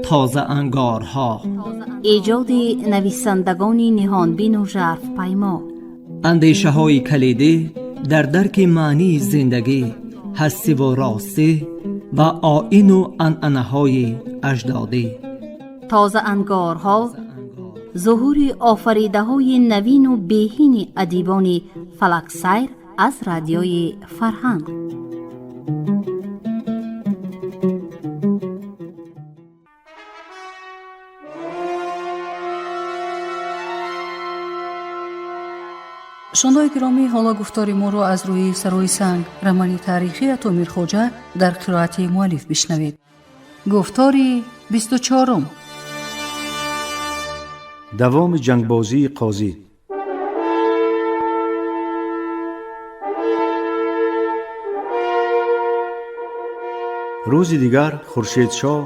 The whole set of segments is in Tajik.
Тозаангорҳо. Эҷоди нависандагони ниҳонбину жарфпаймо. Андешаҳои калидӣ дар дарки маънии зиндагӣ, ҳастиву ростӣ ва оину анъанаҳои аҷдодӣ. Тозаангорҳо зуҳури офаридаҳои навину беҳини адибони фалаксайр аз Радиои Фарҳанг. Шунавандагони гиромӣ, ҳоло гуфтори моро аз рӯи «Сарои санг», романи таърихии Атои Мирхоҷа дар қироати муаллиф бишнавед. Гуфтори 24-ум. Давоми ҷангбозии қозӣ. Рӯзи дигар Хуршедшоҳ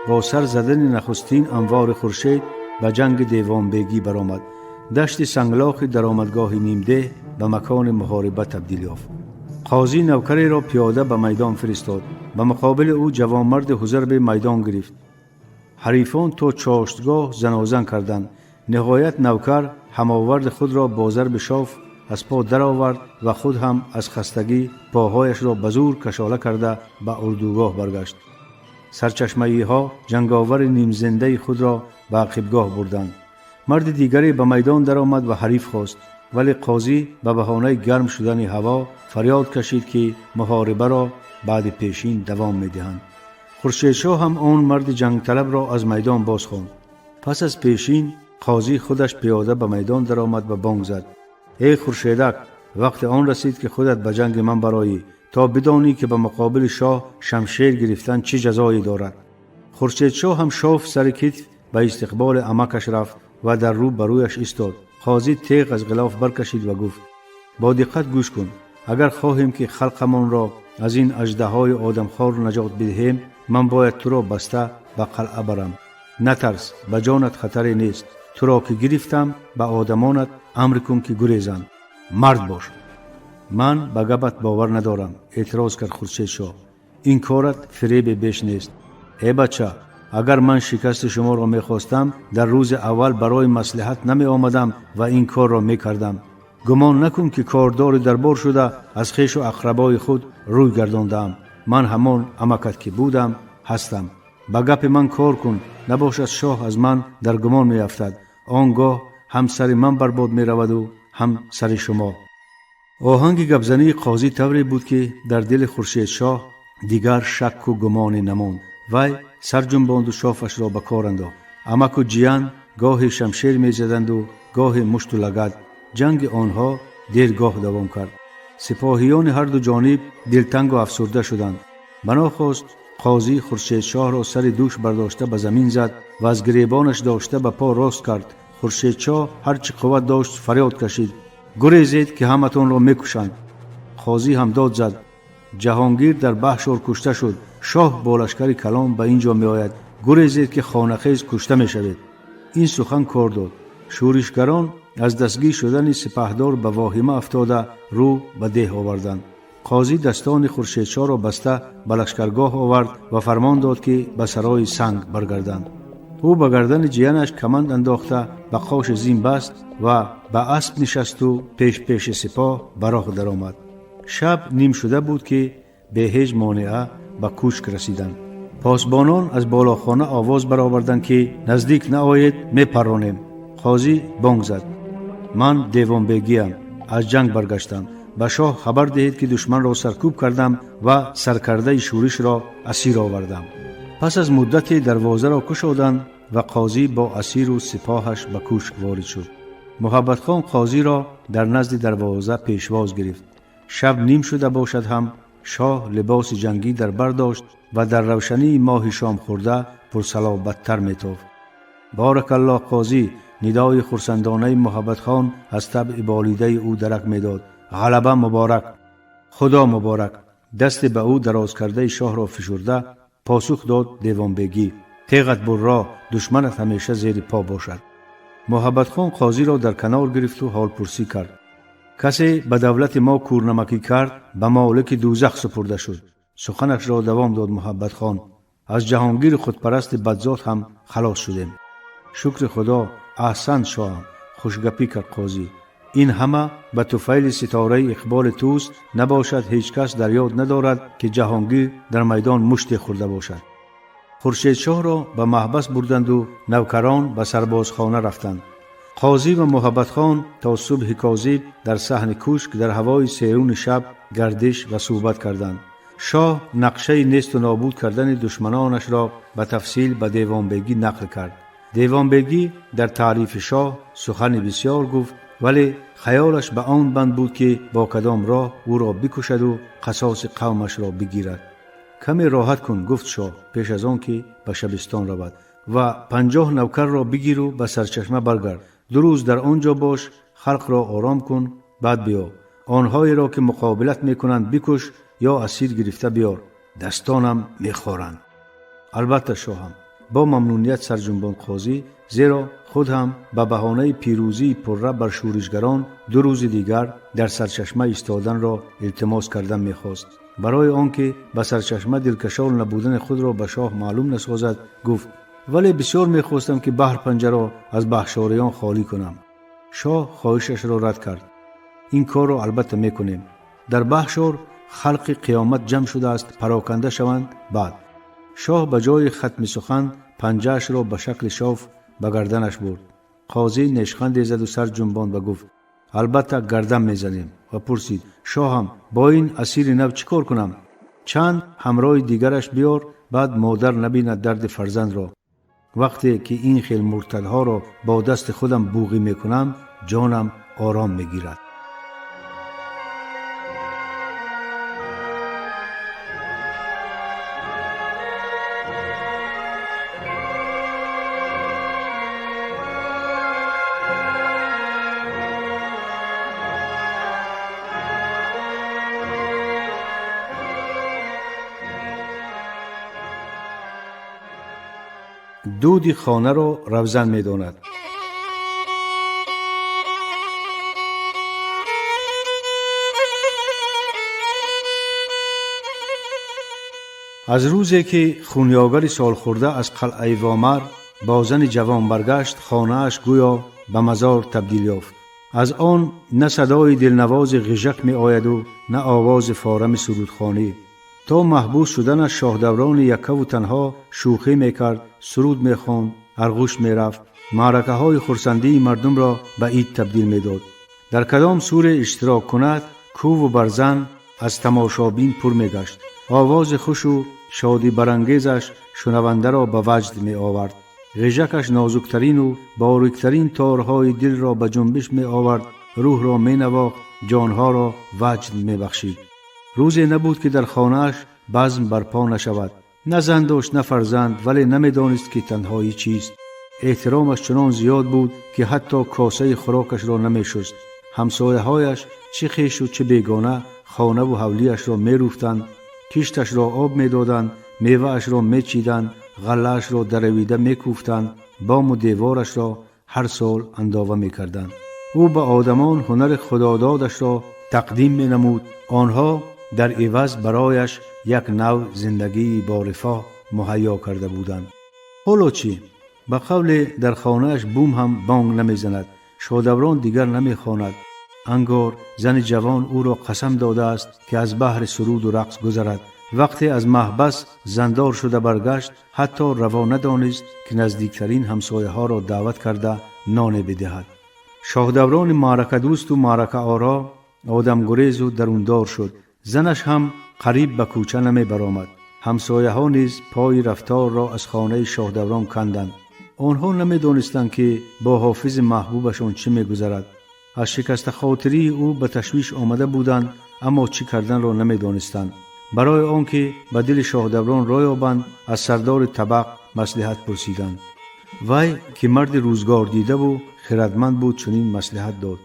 бо сар задани нахустин анвори хуршед ба ҷанги девонбегӣ баромад. Дашти санглохи даромадгоҳи нимдеҳ ба макони муҳориба табдил ёфт. Қозӣ навкареро пиёда ба майдон фиристод. Ба муқобили ӯ ҷавонмарди ҳузарбе майдон гирифт. Ҳарифон то чоштгоҳ занозан карданд. Ниҳоят навкар ҳамоварди худро бо зарби шоф аз по даровард ва худ ҳам аз хастагӣ поҳояшро ба зӯр кашола карда ба урдугоҳ баргашт. Сарчашмаиҳо ҷанговари нимзиндаи худро ба ақибгоҳ бурданд. Марди дигаре ба майдон даромад ва ҳариф хост, вале қозӣ ба баҳонаи гарм шудани ҳаво фарёд кашид, ки муҳорибаро баъди пешин давом медиҳанд. Хуршедшоҳ ҳам он марди ҷангталабро аз майдон бозхонд. Пас аз пешин қозӣ худаш пиёда ба майдон даромад ва бонг зад: «Эй хуршедак, вақти он расид, ки худат ба ҷанги ман бароӣ, то бидонӣ, ки ба муқобили шоҳ шамшер гирифтан чӣ ҷазое дорад». Хуршедшоҳ ҳам шоф сари китф ба истиқболи амакаш рафт ва дар рӯ ба рӯяш истод. Қозӣ теғ аз ғилоф баркашид ва гуфт: «Бо диққат гӯш кун. Агар хоҳем, ки халқамонро аз ин аждаҳои одамхор наҷот бидиҳем, ман бояд туро баста ба қалъа барам. Натарс, ба ҷонат хатаре нест. Туро ки гирифтам, ба одамонат амр кун, ки гурезанд. Мард бош». «Ман ба гапат бовар надорам», эътироз кард Хуршедшоҳ. «Ин корат фиребе беш нест». «Э бача, агар ман шикасти шуморо мехостам, дар рӯзи аввал барои маслиҳат намеомадам ва ин корро мекардам. Гумон накун, ки кордори дарбор шуда аз хешу ақрабои худ рӯй гардондаам. Ман ҳамон амакат, ки будам, ҳастам. Ба гапи ман кор кун, набошад шоҳ аз ман дар гумон меафтад. Он гоҳ ҳам сари ман барбод мераваду ҳам сари шумо». Оҳанги гапзании қозӣ тавре буд, ки дар дили Хуршедшоҳ дигар шакку гумоне намонд. Вай сарҷунбонду шофашро ба кор андохт. Амаку ҷиян гоҳе шамшер мезаданду гоҳе мушту лагад. Ҷанги онҳо дергоҳ давом кард. Сипоҳиёни ҳарду ҷониб дилтангу афсурда шуданд. Банохост қозӣ Хуршедшоҳро сари дӯш бардошта ба замин зад ва аз гиребонаш дошта ба по рост кард. Хуршедшоҳ ҳарчи қувват дошт фарёд кашид: «Гурезед, ки ҳаматонро мекушанд!» Қозӣ ҳам дод зад: «Ҷаҳонгир дар Баҳшор кушта шуд. Шоҳ бо лашкари калон ба ин ҷо меояд. Гурезед, ки хонахез кушта мешавед!» Ин сухан кор дод. Шӯришгарон аз дастгир шудани сипаҳдор ба воҳима афтода, рӯ ба деҳ оварданд. Қозӣ дастони Хуршедшоҳро баста ба лашкаргоҳ овард ва фармон дод, ки ба Сарои Санг баргарданд. Ӯ ба гардани ҷиянаш каманд андохта, ба қоши зин баст ва ба асп нишасту пешпеши сипоҳ ба роҳ даромад. Шаб ним шуда буд, ки бе ҳеҷ монеа ба кӯшк расиданд. Посбонон аз болохона овоз бароварданд, ки наздик наоед, мепарронем. Қозӣ бонг зад: «Ман девонбегиам, аз ҷанг баргаштам. Ба шоҳ хабар диҳед, ки душманро саркӯб кардам ва саркардаи шӯришро асир овардам». Пас аз муддате дарвозаро кушоданд ва қозӣ бо асиру сипоҳаш ба кӯшк ворид шуд. Муҳаббатхон қозиро дар назди дарвоза пешвоз гирифт. Шаб ним шуда бошад ҳам, шоҳ либоси ҷангӣ дар бар дошт ва дар равшании моҳи шомхӯрда пурсалобаттар метофт. «Боракаллоҳ, қозӣ!» Нидои хурсандонаи Муҳаббатхон аз табъи болидаи ӯ дарак медод. «Ғалаба муборак!» «Худо муборак!» Дасте ба ӯ дароз кардаи шоҳро фишурда посух дод девонбегӣ. «Теғат бурро, душманат ҳамеша зери по бошад». Муҳаббатхон қозиро дар канор гирифту ҳолпурсӣ кард. «Касе ба давлати мо кӯрнамакӣ кард, ба молики дӯзах супурда шуд. Суханашро давом дод Муҳаббатхон. Аз ҷаҳонгири худпарасти бадзот ҳам халос шудем. Шукри Худо, аҳсан, шоҳам, хушгапӣ кард қозӣ. Ин ҳама ба туфайли ситораи иқболи туст, набошад ҳеҷ кас дар ёд надорад, ки ҷаҳонгир дар майдон муште хӯрда бошад. Хуршедшоҳро ба маҳбас бурданду навкарон ба сарбозхона рафтанд. Қозӣ ва Муҳаббатхон то субҳи козиб дар саҳни кӯшк дар ҳавои серуни шаб гардиш ва суҳбат карданд. Шоҳ нақшаи несту нобуд кардани душманонашро ба тафсил ба Девонбегӣ нақл кард. Девонбегӣ дар таърифи шоҳ сухани бисьёр гуфт, вале хаёлаш ба он банд буд, ки бо кадом роҳ ӯро бикушаду қасоси қавмашро бигирад. Каме роҳат кун, гуфт шоҳ пеш аз он ки ба шабистон равад, ва 50 навкарро бигиру ба сарчашма баргард. 2 рӯз дар он ҷо бош, халқро ором кун, баъд биё. Онҳоеро ки муқобилат мекунанд бикуш ё асир гирифта биёр. Дастонам мехоранд. Албатта, шоҳам, бо мамнуният сарҷунбон қозӣ, зеро худ ҳам ба баҳонаи пирӯзии пурра бар шӯришгарон 2 рӯзи дигар дар сарчашма истоданро илтимос кардан мехост. Барои он ки ба сарчашма дилкашол набудани худро ба шоҳ маълум насозад, гуфт: вале бисёр мехостам, ки баҳр панҷаро аз баҳшориён холӣ кунам. Шоҳ хоҳишашро рад кард. Ин корро албатта мекунем. Дар баҳшор халқи қиёмат ҷамъ шудааст, пароканда шаванд баъд. Шоҳ ба ҷои хатми сухан панҷаашро ба шакли шоф ба гарданаш бурд. Қозӣ нешханде заду сар ҷунбонд ва гуфт: албатта гардан мезанем. Ва пурсид: шоҳам, бо ин асири нав чӣ кор кунам? Чанд ҳамроҳи дигараш биёр, баъд модар набинад дарди фарзандро. Вақте ки ин хел муртадҳоро бо дасти худам буғӣ мекунам, ҷонам ором мегирад. Дуди хонаро равзан медонад. Аз рӯзе ки хунёгари солхӯрда аз қалъаи Вомар бо зани ҷавон баргашт, хонааш гӯё ба мазор табдил ёфт. Аз он на садои дилнавози ғижак меояду на овози форами сурудхонӣ. То маҳбус шуданаш шоҳдаврони яккаву танҳо шӯхӣ мекард, суруд мехонд, арғӯш мерафт, маъракаҳои хурсандии мардумро ба ид табдил медод. Дар кадом суре иштирок кунад, кӯву барзан аз тамошобин пур мегашт. Овози хушу шодибарангезаш шунавандаро ба ваҷд меовард. Ғижакаш нозуктарину бориктарин торҳои дилро ба ҷунбиш меовард, рӯҳро менавохт, ҷонҳоро ваҷд мебахшид. Рӯзе набуд, ки дар хонааш базм барпо нашавад. На зан дошт, на фарзанд, вале намедонист, ки танҳоӣ чист. Эҳтиромаш чунон зиёд буд, ки ҳатто косаи хӯрокашро намешуст. Ҳамсояҳояш чӣ хешу чӣ бегона хонаву ҳавлиашро мерӯфтанд, кишташро об медоданд, меваашро мечиданд, ғаллаашро даравида мекӯфтанд, бому деворашро ҳар сол андова мекарданд. Ӯ ба одамон ҳунари худододашро тақдим менамуд. Онҳо дар иваз барояш як нав зиндагии борифоҳ муҳайё карда буданд. Ҳоло чӣ? Ба қавле дар хонааш бум ҳам бонг намезанад, шодаврон дигар намехонад. Ангор зани ҷавон ӯро қасам додааст, ки аз баҳри суруду рақс гузарад. Вақте аз маҳбас зандор шуда баргашт, ҳатто раво надонист, ки наздиктарин ҳамсояҳоро даъват карда ноне бидиҳад. Шоҳдаврони маъракадӯсту маъракаоро одамгурезу дарундор шуд. Занаш ҳам қариб ба кӯча намебаромад. Ҳамсояҳо низ пои рафторро аз хонаи шоҳдаврон канданд. Онҳо намедонистанд, ки бо ҳофизи маҳбубашон чӣ мегузарад. Аз шикастахотирии ӯ ба ташвиш омада буданд, аммо чӣ карданро намедонистанд. Барои он ки ба дили шоҳдаврон рой ёбанд, аз сардори табақ маслиҳат пурсиданд. Вай ки марди рӯзгор дидаву хирадманд буд, чунин маслиҳат дод: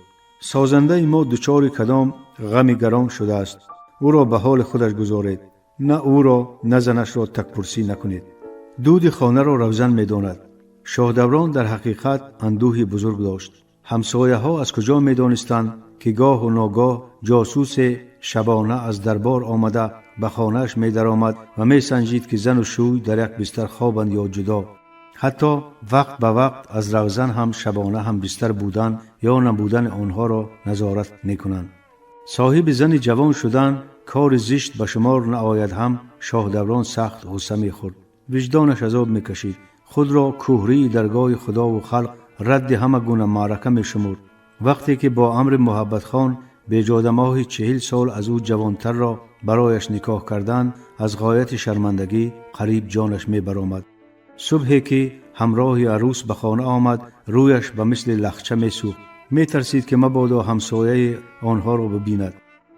созандаи мо дучори кадом ғами гарон шудааст. Ӯро ба ҳоли худаш гузоред. На ӯро, на занашро такпурсӣ накунед. Дуди хонаро равзан медонад. Шоҳдаврон дар ҳақиқат андӯҳи бузург дошт. Ҳамсояҳо аз куҷо медонистанд, ки гоҳу ногоҳ ҷосусе шабона аз дарбор омада ба хонааш медаромад ва месанҷид, ки зану шӯй дар як бистар хобанд ё ҷудо. Ҳатто вақт ба вақт аз равзан ҳам шабона ҳамбистар будан ё набудани онҳоро назорат мекунанд. Соҳиби зани ҷавон шудан кори зишт ба шумор наояд ҳам, Шоҳдаврон сахт ғусса мехӯрд. Виҷдонаш азоб мекашид. Худро кӯҳрии даргоҳи худову халқ, радди ҳама гуна маърака мешумурд. Вақте ки бо амри Муҳаббатхон Беҷодамоҳи 40 сол аз ӯ ҷавонтарро барояш никоҳ карданд, аз ғояти шармандагӣ қариб ҷонаш мебаромад. Субҳе ки ҳамроҳи арӯс ба хона омад, рӯяш ба мисли лахча месӯхт. Метарсид, ки мабодо ҳамсояи онҳоро бибинад.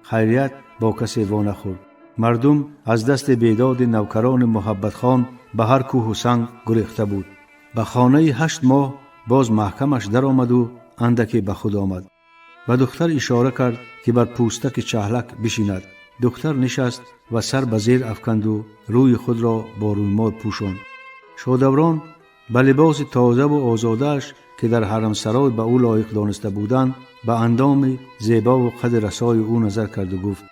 Хайрият, бо касе во нахӯрд. Мардум аз дасти бедоди навкарони Муҳаббатхон ба ҳар кӯҳу санг гурехта буд. Ба хонаи 8 моҳ боз маҳкамаш даромаду андаке ба худ омад. Ба духтар ишора кард, ки бар пӯстаки чаҳлак бишинад. Духтар нишаст ва сар ба зер афканду рӯи худро бо рӯймол пӯшонд. Шодаврон ба либоси тозаву озодааш, ки дар ҳарамсарой ба ӯ лоиқ дониста буданд, ба андоми зебову қади расои ӯ назар карду гуфт: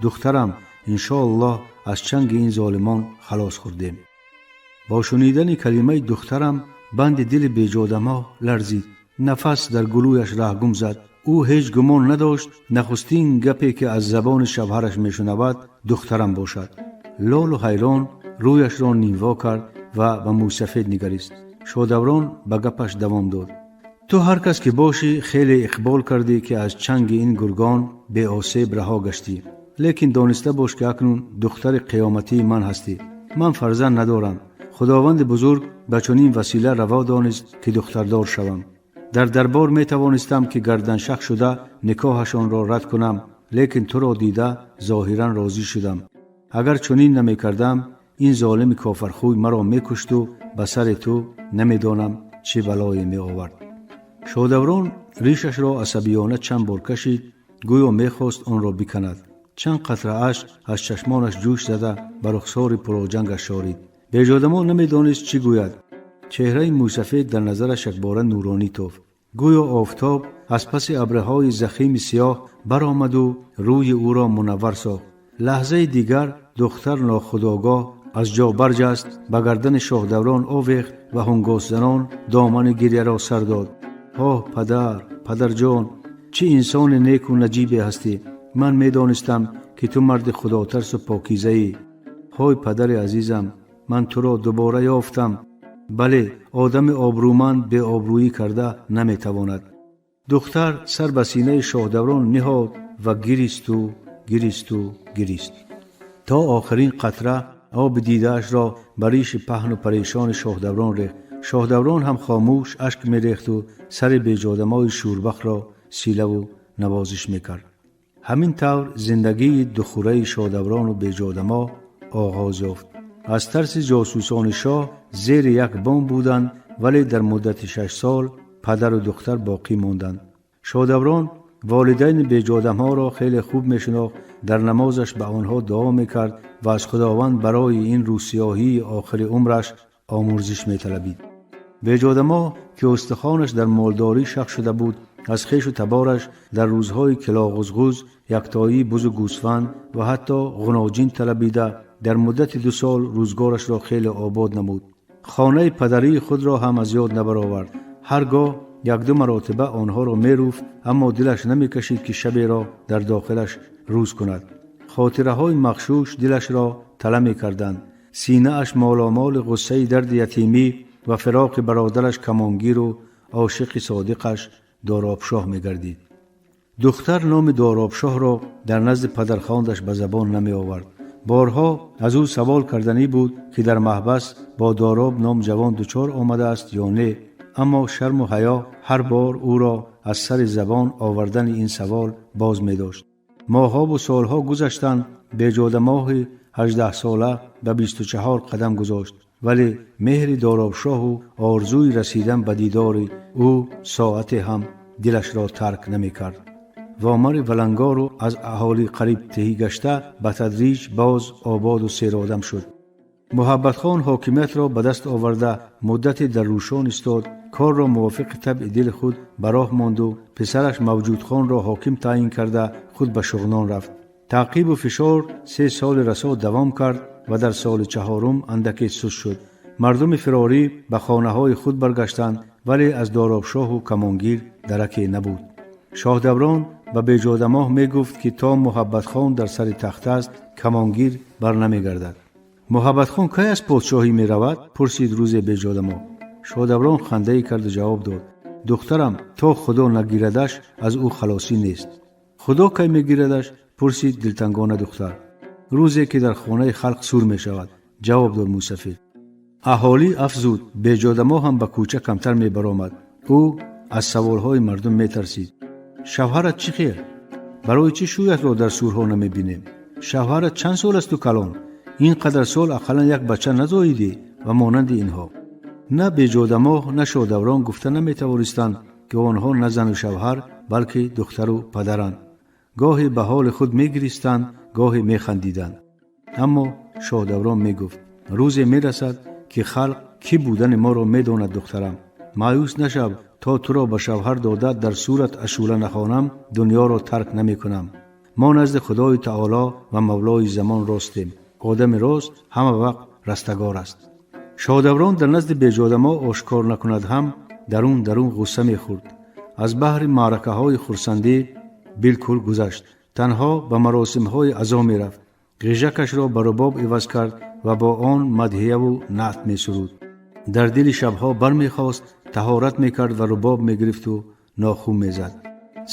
«Духтарам, иншоаллоҳ, аз чанги ин золимон халос хӯрдем». Бо шунидани калимаи «духтарам» банди дили Беҷодамоҳ ларзид, нафас дар гулӯяш раҳгум зад. Ӯ ҳеҷ гумон надошт, нахустин гапе ки аз забони шавҳараш мешунавад, «духтарам» бошад. Лолу ҳайрон рӯяшро нимво кард ва ба мӯйсафед нигарист. Шодаврон ба гапаш давом дод: «Ту ҳар кас ки бошӣ, хеле иқбол кардӣ, ки аз чанги ин гургон беосеб раҳо гаштӣ. Лекин дониста бош, ки акнун духтари қиёматии ман ҳастӣ. Ман фарзанд надорам. Худованди бузург ба чунин васила раво донист, ки духтардор шавам. Дар дарбор метавонистам, ки гарданшах шуда никоҳашонро рад кунам, лекин туро дида зоҳиран розӣ шудам. Агар чунин намекардам, ин золими кофархӯй маро мекушту ба сари ту намедонам чӣ балое меовард». Шодаврон ришашро асабиёна чанд бор кашид, гӯё мехост онро биканад. Чанд қатра ашк аз чашмонаш ҷӯш зада ба рухсори пуроҷангаш шорид. Беҷодамон намедонист, чӣ гӯяд. Чеҳраи мӯйсафед дар назараш якбора нуронӣ тофт, гӯё офтоб аз паси абраҳои захими сиёҳ баромаду рӯи ӯро мунаввар сохт. Лаҳзаи дигар духтар нохудогоҳ аз ҷо барҷаст, ба гардани Шоҳдаврон овехт ва ҳунгосзанон домани гирьяро сар дод: «Оҳ, падар, падарҷон, чӣ инсони неку наҷибе ҳастӣ! Ман медонистам, ки ту марди худотарсу покизаӣ. Ҳой, падари азизам, ман туро дубора ёфтам. Бале, одами обрӯманд беобрӯӣ карда наметавонад». Духтар сар ба синаи Шоҳдаврон ниҳод ва гиристу гиристу гирист, то охирин қатра оби дидаашро ба риши паҳну парешони Шоҳдаврон рехт. Шоҳдаврон ҳам хомӯш ашк мерехту сари беҷодамои шӯрбахтро силаву навозиш мекард. Ҳамин тавр зиндагии духураи Шодаврону Беҷодамо оғоз ёфт. Аз тарси ҷосусони шоҳ зери як бом буданд, вале дар муддати 6 сол падару духтар боқӣ монданд. Шодаврон волидайни Беҷодамҳоро хеле хуб мешинохт. Дар намозаш ба онҳо дуо мекард ва аз Худованд барои ин рӯсиёҳии охири умраш омӯрзиш металабид. Беҷодамо, ки устухонаш дар молдорӣ шах шуда буд, аз хешу табораш дар рӯзҳои килоғузғуз яктоии бузу гӯсфанд ва ҳатто ғуноҷин талабида, дар муддати 2 сол рӯзгорашро хеле обод намуд. Хонаи падарии худро ҳам аз ёд набаровард. Ҳар гоҳ якду маротиба онҳоро меруфт, аммо дилаш намекашид, ки шаберо дар дохилаш рӯз кунад. Хотираҳои мағшуш дилашро тала мекарданд. Синааш моломоли ғуссаи дарди ятимӣ ва фироқи бародараш камонгиру ошиқи содиқаш Доробшоҳ мегардид. Духтар номи Доробшоҳро дар назди падархондаш ба забон намеовард. Борҳо аз ӯ савол карданӣ буд, ки дар маҳбас бо Дороб ном ҷавон дучор омадааст ё не, аммо шарму ҳаё ҳар бор ӯро аз сари забон овардани ин савол боз медошт. Моҳҳову солҳо гузаштанд. Беҷодамоҳи 18сола ба 24 қадам гузошт, вале меҳри Доробшоҳу орзуи расидан ба дидори ӯ соате ҳам дилашро тарк намекард. Вомари валангору аз аҳолӣ қариб тиҳӣ гашта, ба тадриҷ боз ободу серодам шуд. Муҳаббатхон ҳокимиятро ба даст оварда, муддате дар Рӯшон истод, корро мувофиқи табъи дили худ ба роҳ монду писараш Мавҷудхонро ҳоким таъйин карда, худ ба Шуғнон рафт. Таъқибу фишор 3 соли расо давом кард ва дар соли чаҳорум андаке суст шуд. Мардуми фирорӣ ба хонаҳои худ баргаштанд, вале аз Доробшоҳу Камонгир дараке набуд. Шоҳдаврон ба Беҷодамоҳ мегуфт, ки то Муҳаббатхон дар сари тахт аст, Камонгир барнамегардад. «Муҳаббатхон кай аз подшоҳӣ меравад?» — пурсид рӯзе Беҷодамоҳ. Шоҳдаврон хандае карду ҷавоб дод: «Духтарам, то Худо нагирадаш, аз ӯ халосӣ нест». «Худо кай мегирадаш?» — пурсид дилтангона духтар. «Рӯзе ки дар хонаи халқ сур мешавад», — ҷавоб дод мӯсафид. Аҳолӣ афзуд. Беҷодамоҳ ҳам ба кӯча камтар мебаромад. Ӯ аз саволҳои мардум метарсид: «Шавҳарат чӣ хел? Барои чӣ шӯятро дар сурҳо намебинем? Шавҳарат чанд сол асту калон? Ин қадар сол ақаллан як бача назоидӣ?» ва монанди инҳо. На Беҷодамоҳ, на Шодаврон гуфта наметавонистанд, ки онҳо на зану шавҳар, балки духтару падаранд. Гоҳе ба ҳоли худ мегиристанд, гоҳе механдиданд. Аммо Шоҳдаврон мегуфт: «Рӯзе мерасад, ки халқ кӣ будани моро медонад. Духтарам, маъюс нашав. То туро ба шавҳар дода, дар сурат ашӯла нахонам, дунёро тарк намекунам. Мо назди Худои Таоло ва Мавлои замон ростем. Одами рост ҳама вақт растагор аст». Шоҳдаврон дар назди Беҷодамо ошкор накунад ҳам, дарун дарун ғусса мехӯрд. Аз баҳри маъракаҳои хурсандӣ билкул гузашт, танҳо ба маросимҳои азо мерафт. Ғижакашро ба рубоб иваз кард ва бо он мадҳияву наът месуруд. Дар дили шабҳо бармехост, таҳорат мекард ва рубоб мегирифту нохун мезад.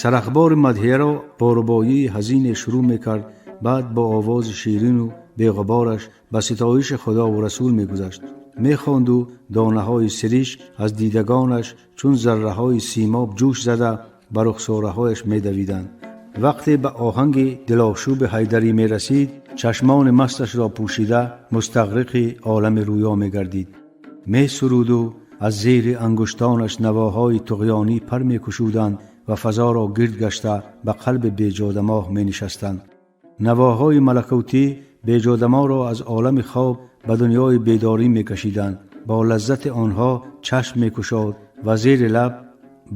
Сарахбори мадҳияро бо рубоии ҳазине шурӯъ мекард, баъд бо овози ширину беғубораш ба ситоиши Худову Расул мегузашт. Мехонду донаҳои сиришк аз дидагонаш чун зарраҳои симоб ҷӯш зада, ба рухсораҳояш медавиданд. Вақте ба оҳанги дилошӯби ҳайдарӣ мерасид, чашмони масташро пӯшида, мустағриқи олами рӯё мегардид. Месуруду аз зери ангуштонаш навоҳои туғёнӣ пар мекушуданд ва фазоро гирд гашта, ба қалби Беҷодамоҳ менишастанд. Навоҳои малакутӣ Беҷодамоҳро аз олами хоб ба дунёи бедорӣ мекашиданд. Бо лаззати онҳо чашм мекушод ва зери лаб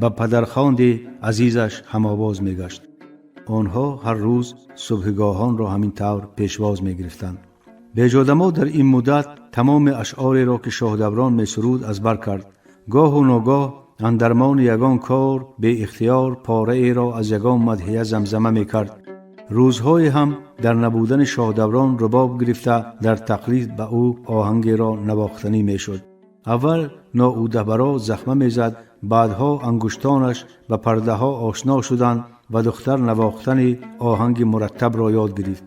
ба падархонди азизаш ҳамовоз мегашт. Онҳо ҳар рӯз субҳгоҳонро ҳамин тавр пешвоз мегирифтанд. Беҷодамо дар ин муддат тамоми ашъореро, ки Шоҳдаврон месуруд, аз бар кард. Гоҳу ногоҳ андармони ягон кор беихтиёр пораеро аз ягон мадҳия замзама мекард. Рӯзҳое ҳам дар набудани Шоҳдаврон рубоб гирифта, дар тақлид ба ӯ оҳангеро навохтанӣ мешуд. Аввал ноудаҳбаро захма мезад, баъдҳо ангуштонаш ба пардаҳо ошно шуданд ва духтар навохтани оҳанги мураттабро ёд гирифт.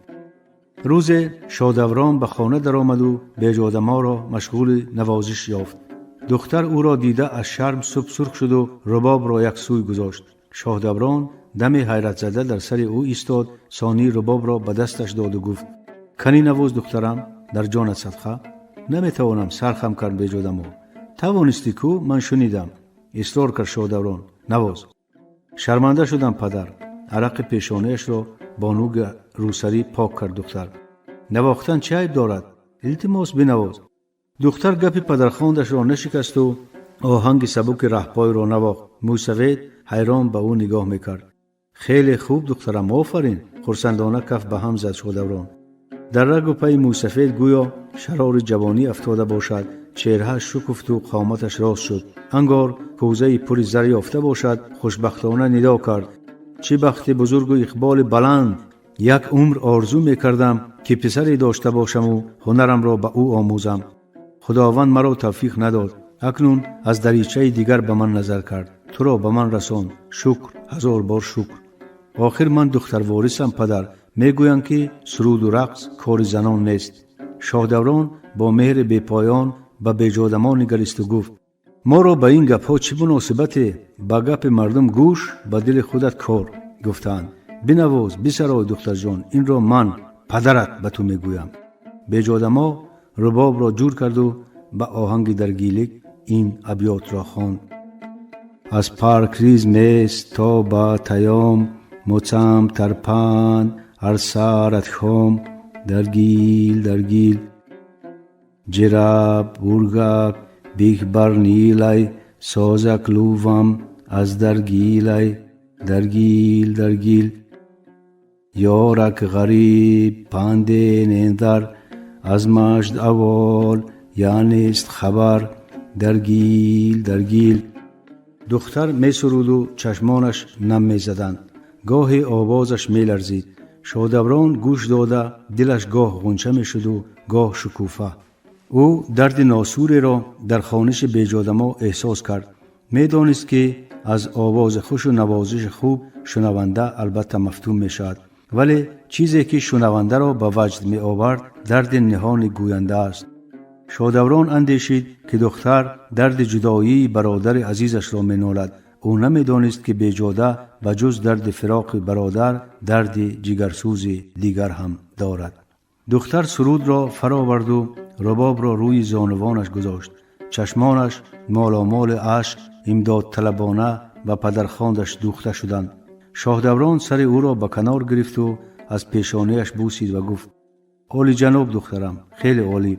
Рӯзе Шодаврон ба хона даромаду Беҷодаморо машғули навозиш ёфт. Духтар ӯро дида, аз шарм субсурх шуду рубобро як сӯй гузошт. Шоҳдаврон даме ҳайратзада дар сари ӯ истод, сонӣ рубобро ба дасташ доду гуфт: «Канӣ навоз, духтарам, дар ҷонат садқа». «Наметавонам», — сархам кард Беҷодамо. «Тавонистӣ ку, ман шунидам», — исрор кард Шоҳдаврон. «Навоз». «Шарманда шудам, падар», — арақи пешонаашро бо нӯги рӯсарӣ пок кард духтар. «Навохтан чӣ айб дорад? Илтимос, бинавоз». Духтар гапи падархондашро нашикасту оҳанги сабуки раҳпойро навохт. Мӯйсафед ҳайрон ба ӯ нигоҳ мекард. «Хеле хуб, духтарам, офарин», — хурсандона каф ба ҳам зад Шодаврон. Дар рагу пайи мӯйсафед гӯё шарори ҷавонӣ афтода бошад, чеҳрааш шукуфту қоматаш рост шуд. Ангор кӯзаи пури зар ёфта бошад, хушбахтона нидо кард: «Чӣ бахти бузургу иқболи баланд! Як умр орзу мекардам, ки писаре дошта бошаму ҳунарамро ба ӯ омӯзам. Худованд маро тавфиқ надод, акнун аз даричаи дигар ба ман назар кард, туро ба ман расонд. Шукр, ҳазор бор шукр». «Охир ман духтарворисам, падар. Мегӯянд, ки суруду рақс кори занон нест». Шоҳдаврон бо меҳри бепоён ба Беҷодамо нигаристу гуфт: «Моро ба ин гапҳо чӣ муносибате? Ба гапи мардум гӯш, ба дили худат кор гуфтаанд. Бинавоз, бисарой, духтарҷон, инро ман, падарат, ба ту мегӯям». Беҷодамо рубобро ҷур карду ба оҳанги даргилик ин абётро хонд: Аз паркриз мес то ба таём муцам тарпанд арсарат хом даргил даргил ҷираб ургак бих барнилай созак лувам аз даргилай даргил даргил. Ёрак ғариб панде нендар, аз маҷд авол яънест хабар, дар гил, дар гил. Духтар месуруду чашмонаш нам мезаданд. Гоҳе овозаш меларзид. Шодаврон гӯш дода, дилаш гоҳ ғунча мешуду гоҳ шукуфа. Ӯ дарди носуреро дар хониши Беҷодамо эҳсос кард. Медонист, ки аз овози хушу навозиши хуб шунаванда албатта мафтун мешавад, вале чизе ки шунавандаро ба ваҷд меовард, дарди ниҳони гӯянда аст. Шодаврон андешид, ки духтар дарди ҷудоии бародари азизашро менолад. Ӯ намедонист, ки Беҷода ба ҷуз дарди фироқи бародар дарди ҷигарсӯзи дигар ҳам дорад. Духтар сурудро фароварду рубобро рӯи зонувонаш гузошт. Чашмонаш моломоли ашк имдодталабона ба падархондаш дӯхта шуданд. Шоҳдаврон сари ӯро ба канор гирифту аз пешонааш бусид ва гуфт: «Олиҷаноб, духтарам, хеле олӣ.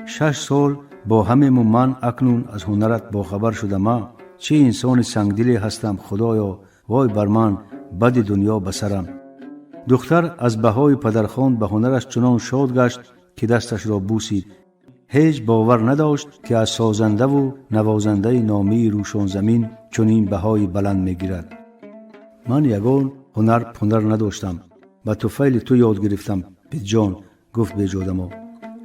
6 сол бо ҳамему ман акнун аз ҳунарат бохабар шудама. Чӣ инсони сангдиле ҳастам, худоё! Вой бар ман, бади дунё ба сарам!» Духтар аз баҳои падархонд ба ҳунараш чунон шод гашт, ки дасташро бусид. Ҳеҷ бовар надошт, ки аз созандаву навозандаи номии Рӯшонзамин чунин баҳои баланд мегирад. «Ман ягон ҳунар пунар надоштам, ба туфайли ту ёд гирифтам, питҷон», гуфт Беҷодамо.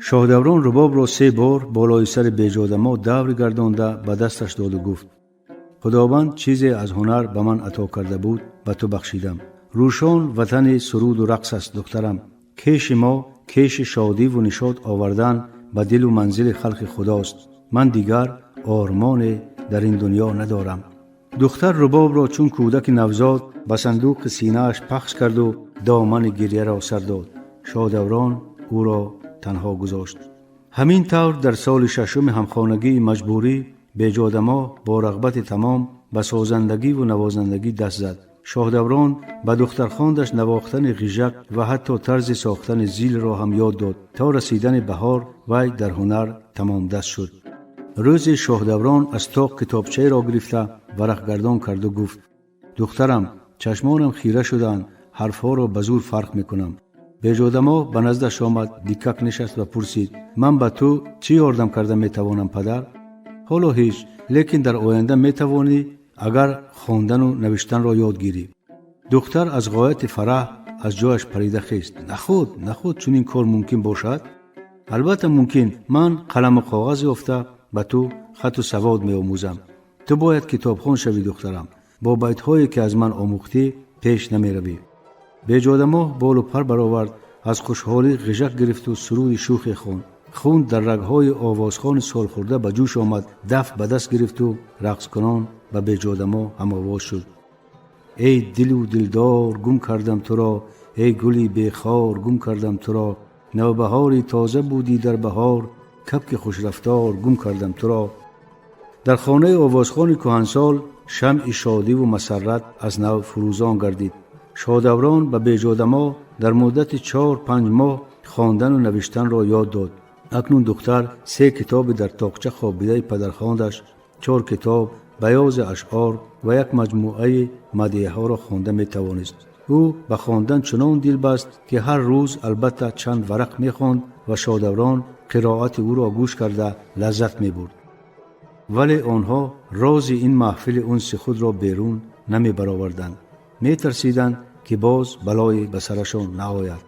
Шоҳдаврон рубобро се бор болои сари Беҷодамо давр гардонда, ба дасташ доду гуфт: «Худованд чизе аз ҳунар ба ман ато карда буд, ба ту бахшидам. Рӯшон ватани суруду рақс аст, духтарам. Кеши мо кеши шодиву нишот овардан ба дилу манзили халқи худост. Ман дигар ормоне дар ин дунё надорам». Духтар рубобро чун кӯдаки навзод ба сандуқи синааш пахш карду домани гирьяро сар дод. Шодаврон ӯро танҳо гузошт. Ҳамин тавр, дар соли шашуми ҳамхонагии маҷбурӣ Беҷодамо бо рағбати тамом ба созандагиву навозандагӣ даст зад. Шоҳдаврон ба духтархондаш навохтани ғижак ва ҳатто тарзи сохтани зилро ҳам ёд дод. То расидани баҳор вай дар ҳунар тамомдаст шуд. Рӯзе Шоҳдаврон аз тоқ китобчаеро гирифта, варақгардон карду гуфт: «Духтарам, чашмонам хира шудаанд, ҳарфҳоро ба зур фарқ мекунам». Беҷодамо ба наздаш омад, дикак нишаст ва пурсид: «Ман ба ту чӣ ёрдам карда метавонам, падар?» «Ҳоло ҳеҷ, лекин дар оянда метавонӣ, агар хондану навиштанро ёд гирӣ». Духтар аз ғояти фараҳ аз ҷояш парида хест. «Наход, наход, чунин кор мумкин бошад?» «Албатта мумкин. Ман қаламу коғаз ёфта, ба ту хату савод меомӯзам. Ту бояд китобхон шавӣ, духтарам. Бо байтҳое ки аз ман омӯхтӣ, пеш намеравӣ». Беҷодамоҳ болу пар баровард, аз хушҳолӣ ғижак гирифту суруди шӯхе хонд. Хун дар рагҳои овозхони солхӯрда ба ҷӯш омад. Даф ба даст гирифту рақскунон ба Беҷодамо ҳамовоз шуд: «Эй дилу дилдор, гум кардам туро, эй гули бехор, гум кардам туро, навбаҳори тоза будӣ дар баҳор, кабки хушрафтор, гум кардам туро». Дар хонаи овозхони кӯҳансол шамъи шодиву масаррат аз нав фурӯзон гардид. Шодаврон ба Беҷодамо дар муддати 4-5 моҳ хондану навиштанро ёд дод. Акнун духтар се китоби дар тоқча хобидаи падархондаш, чор китоб баёзи ашъор ва як маҷмӯаи мадияҳоро хонда метавонист. Ӯ ба хондан чунон дил баст, ки ҳар рӯз албатта чанд варақ мехонд ва Шодаврон қироати ӯро гӯш карда, лаззат мебурд. Вале онҳо рози ин маҳфили унси худро берун намебароварданд. Метарсиданд, ки боз балое ба сарашон наояд.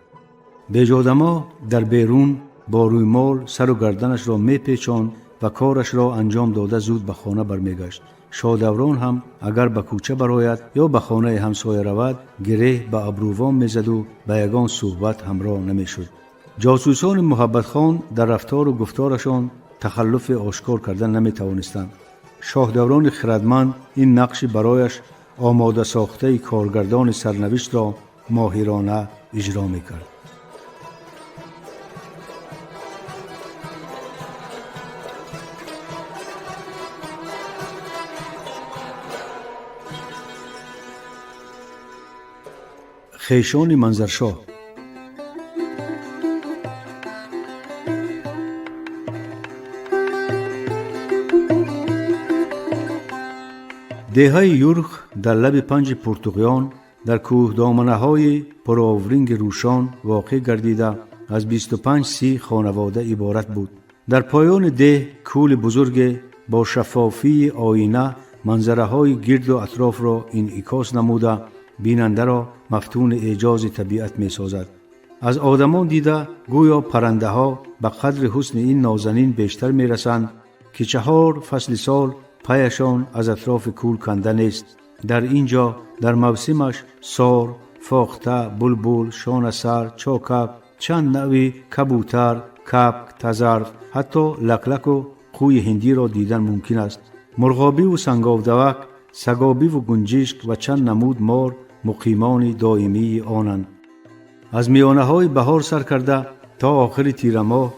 Беҷодамо дар берун бо рӯймол сару гарданашро мепечонд ва корашро анҷом дода, зуд ба хона бармегашт. Шодаврон ҳам агар ба кӯча барояд ё ба хонаи ҳамсоя равад, гиреҳ ба абрувон мезаду ба ягон суҳбат ҳамроҳ намешуд. Ҷосусони Муҳаббатхон дар рафтору гуфторашон тахаллуфе ошкор карда наметавонистанд. Шоҳдаврони хирадманд ин нақши барояш омодасохтаи коргардони сарнавиштро моҳирона иҷро мекард. Хешони Манзаршоҳ. Деҳаи Юрх дар лаби панҷи Пуртуғён Дар кӯҳдоманаҳои пуровринги Рӯшон воқеъ гардида, аз 25-30 хонавода иборат буд. Дар поёни деҳ кӯли бузурге бо шаффофии оина манзараҳои гирду атрофро инъикос намуда, бинандаро мафтуни эъҷози табиат месозад. Аз одамон дида гӯё паррандаҳо ба қадри ҳусни ин нозанин бештар мерасанд, ки 4 фасли сол паяшон аз атрофи кӯл канда нест. Дар ин ҷо дар мавсимаш сор, фохта, булбул, шонасар, чокаб, чанд навъи кабутар, капк, тазарф, ҳатто лаклаку қӯи ҳиндиро дидан мумкин аст. Мурғобиву санговдавак, сагобиву гунҷишк ва чанд намуд мор муқимони доимии онанд. Аз миёнаҳои баҳор сар карда то охири тирамоҳ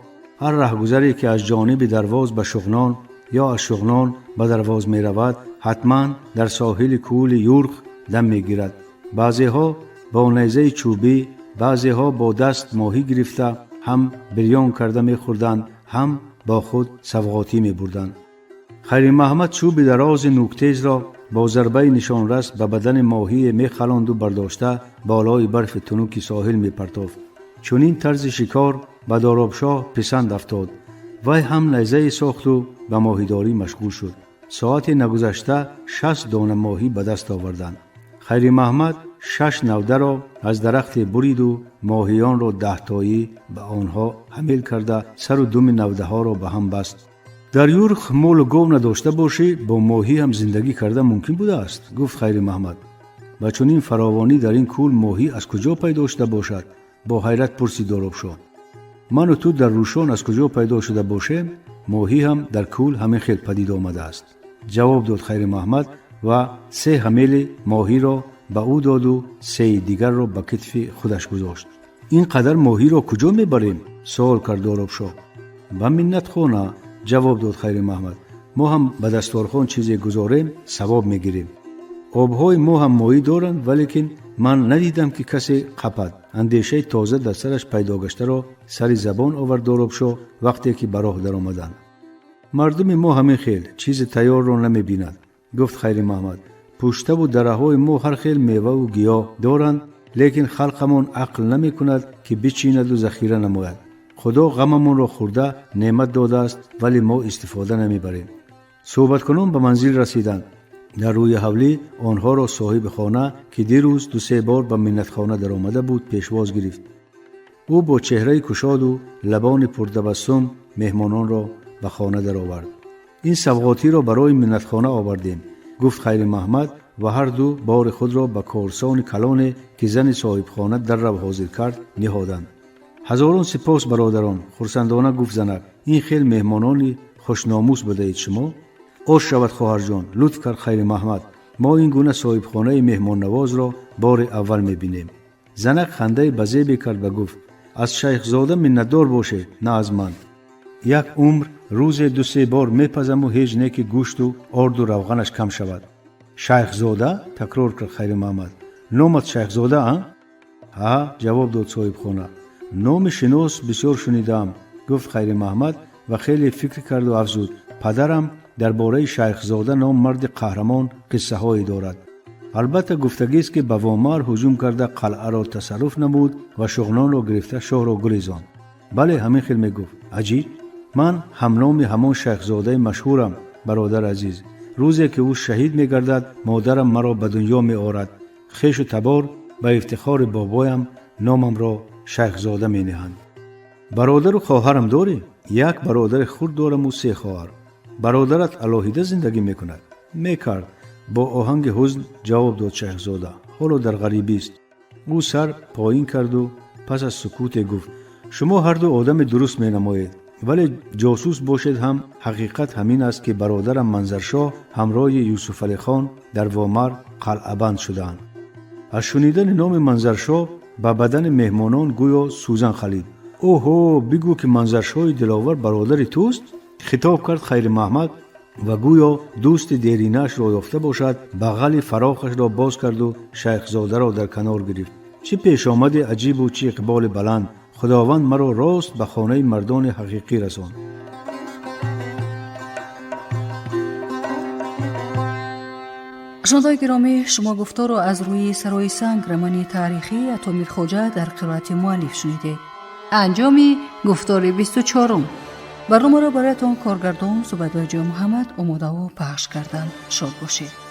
ҳар раҳгузаре, ки аз ҷониби Дарвоз ба Шуғнон ё аз Шуғнон ба Дарвоз меравад, ҳатман дар соҳили кӯли Юрх дам мегирад. Баъзеҳо бо найзаи чӯбӣ, баъзеҳо бо даст моҳӣ гирифта ҳам бирён карда мехӯрданд, ҳам бо худ савғотӣ мебурданд. Хайримаҳмад чӯби дарози нӯктезро бо зарбаи нишонрас ба бадани моҳие мехалонду бардошта болои барфи тунуки соҳил мепартофт. Чунин тарзи шикор ба Доробшоҳ писанд афтод. Вай ҳам найзае сохту ба моҳидорӣ машғул шуд. Соате нагузашта 60 дона моҳӣ ба даст оварданд. Хайримаҳмад 6 навдаро аз дарахте буриду моҳиёнро 10тоӣ ба онҳо ҳамил карда, сару думи навдаҳоро ба ҳам баст. Дар Юрх молу гов надошта бошӣ, бо моҳӣ ҳам зиндагӣ карда мумкин будааст, гуфт Хайримаҳмад. Ба чунин фаровонӣ дар ин кӯл моҳӣ аз куҷо пайдо шуда бошад? Бо ҳайрат пурсид Доробшоҳ. Ману ту дар Рӯшон аз куҷо пайдо шуда бошем, моҳӣ ҳам дар кӯл ҳамин хел падид омадааст, ҷавоб дод Хайримаҳмад ва 3 ҳамели моҳиро ба ӯ доду 3 дигарро ба китфи худаш гузошт. Ин қадар моҳиро куҷо мебарем? Суол кард Доробшоҳ. Ба миннатхона, ҷавоб дод Хайримаҳмад. Мо ҳам ба дасторхон чизе гузорем, савоб мегирем. Обҳои мо ҳам моҳӣ доранд, валекин ман надидам, ки касе қапад. Андешаи тоза дар сараш пайдо гаштаро сари забон овард Доробшоҳ вақте ки ба роҳ даромаданд. Мардуми мо ҳамин хел чизи тайёрро намебинад, гуфт Хайримаҳмад. Пуштаву дараҳои мо ҳар хел меваву гиёҳ доранд, лекин халқамон ақл намекунад, ки бичинаду захира намояд. Худо ғамамонро хӯрда неъмат додааст, вале мо истифода намебарем. Суҳбаткунон ба манзил расиданд. Дар рӯи ҳавлӣ онҳоро соҳиби хона, ки дирӯз 2-3 бор ба миннатхона даромада буд, пешвоз гирифт. Ӯ бо чеҳраи кушоду лабони пуртабассум меҳмононро ба хона даровард. Ин савғотиро барои миннатхона овардем, гуфт Хайримаҳмад ва ҳар ду бори худро ба корсони калоне, ки зани соҳибхона даррав ҳозир кард, ниҳоданд. Ҳазорон сипос, бародарон, хурсандона гуфт занак. Ин хел меҳмонони хушномус будаед шумо. Ош шавад, хоҳарҷон, лутф кард Хайримаҳмад. Мо ин гуна соҳибхонаи меҳмоннавозро бори аввал мебинем. Занак хандаи ба зебе кард ва гуфт: аз шайхзода миннатдор бошед, на аз ман. Як умр рӯзе 2-3 бор мепазаму ҳеҷ не, ки гӯшту орду равғанаш кам шавад. Шайхзода? Такрор кард Хайримаҳмад. Номат Шайхзода, а? Ҳа, ҷавоб дод соҳибхона. Номи шинос бисёр шунидаам, гуфт Хайримаҳмад ва хеле фикр карду афзуд: падарам дар бораи Шайхзода ном марди қаҳрамон қиссаҳое дорад. Албатта, гуфтагист, ки ба Вомар ҳуҷум карда, қалъаро тасарруф намуд ва Шуғнонро гирифта, шоҳро гурезонд. Бале, ҳамин хел мегуфт. Аҷиб, ман ҳамноми ҳамон шайхзодаи машҳурам, бародар азиз. Рӯзе ки ӯ шаҳид мегардад, модарам маро ба дунё меорад. Хешу табор ба ифтихори бобоям номамро Шайхзода мениҳанд. Бародару хоҳарам дорӣ? Як бародари хурд дораму 3 хоҳар. Бародарат алоҳида зиндагӣ мекунад? Мекард, бо оҳанги ҳузн ҷавоб дод Шайхзода. Ҳоло дар ғарибист. Ӯ сар поин карду пас аз сукуте гуфт: шумо ҳарду одами дуруст менамоед, вале ҷосус бошед ҳам ҳақиқат ҳамин аст, ки бародарам Манзаршоҳ ҳамроҳи Юсуфалихон дар Вомар қалъабанд шудаанд. Аз шунидани номи Манзаршоҳ ба бадани меҳмонон гӯё сӯзан халид. Оҳо, бигӯ, ки Манзаршоҳи диловар бародари туст? Хитоб кард Хайримаҳмад ва гӯё дӯсти деринаашро ёфта бошад, бағали фарохашро боз карду шайхзодаро дар канор гирифт. Чӣ пешомади аҷибу чӣ иқболи баланд! Худованд маро рост ба хонаи мардони ҳақиқӣ расонд. Шунавандаи гиромӣ, шумо гуфторро аз рӯи «Сарои санг», романи таърихии Ато Мирхоҷа дар қироати муаллиф шунидед. Анҷоми гуфтори 24-ум. Барномаро бароятон коргардон Зубайдоҷон Муҳаммад омодаву пахш карданд. Шод бошед.